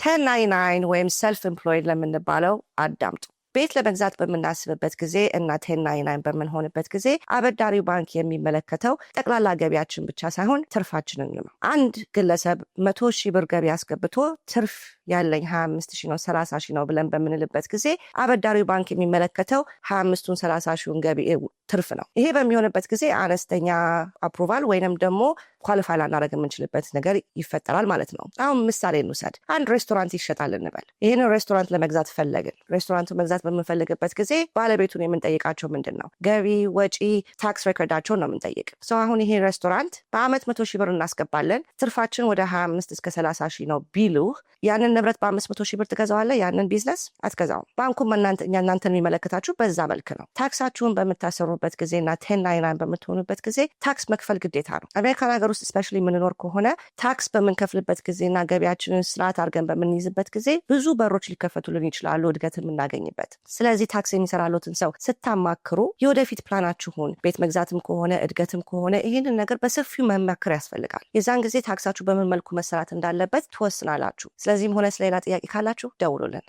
1099 ወይም self employed ለምንባለው አዳምጡ። ቤት ለመግዛት በምናስብበት ጊዜ እና 1099 በምንሆንበት ጊዜ አበዳሪው ባንክ የሚመለከተው ጠቅላላ ገቢያችን ብቻ ሳይሆን ትርፋችንን ነው። አንድ ግለሰብ 100,000 ብር ገቢ አስገብቶ ትርፍ ያለኝ 25 ሺህ ነው፣ 30 ሺህ ነው ብለን በምንልበት ጊዜ አበዳሪው ባንክ የሚመለከተው 25ቱን 30 ሺውን ገቢ ትርፍ ነው። ይሄ በሚሆንበት ጊዜ አነስተኛ approval ወይንም ደግሞ qualify ላናደርግ የምንችልበት ነገር ይፈጠራል ማለት ነው። አሁን ምሳሌ እንውሰድ። አንድ ሬስቶራንት ይሸጣል እንበል። ይህንን ሬስቶራንት ለመግዛት ፈለግን። ሬስቶራንቱ መግዛት በምንፈልግበት ጊዜ ባለቤቱን የምንጠይቃቸው ምንድን ነው? ገቢ፣ ወጪ፣ tax record ኣቸውን ነው የምንጠይቅ። So አሁን ይሄ ሬስቶራንት በአመት 100,000 ብር እናስገባለን፣ ትርፋችን ወደ 25 እስከ 30 ሺህ ነው ቢሉህ ያንን ንብረት በ500,000 ብር ትገዛዋለህ? ያንን ቢዝነስ አትገዛውም። ባንኩም እናንተን የሚመለከታችሁ በዛ መልክ ነው። Tax ኣችሁን በምታሰሩበት ጊዜ እና 1099 በምትሆኑበት ጊዜ tax መክፈል ግዴታ ነው። አሜሪካን ሀገር ውስጥ especially የምንኖር ከሆነ tax በምንከፍልበት ጊዜና ገቢያችንን ስርዓት አድርገን በምንይዝበት ጊዜ ብዙ በሮች ሊከፈቱልን ይችላሉ፣ እድገት የምናገኝበት። ስለዚህ tax የሚሰራሎትን ሰው ስታማክሩ የወደፊት ፕላናችሁን ቤት መግዛትም ከሆነ እድገትም ከሆነ ይህንን ነገር በሰፊው መመክር ያስፈልጋል። የዛን ጊዜ tax ኣችሁ በምን መልኩ መሰራት እንዳለበት ትወስናላችሁ። ስለዚህም ሆነ ስለሌላ ጥያቄ ካላችሁ ደውሉልን።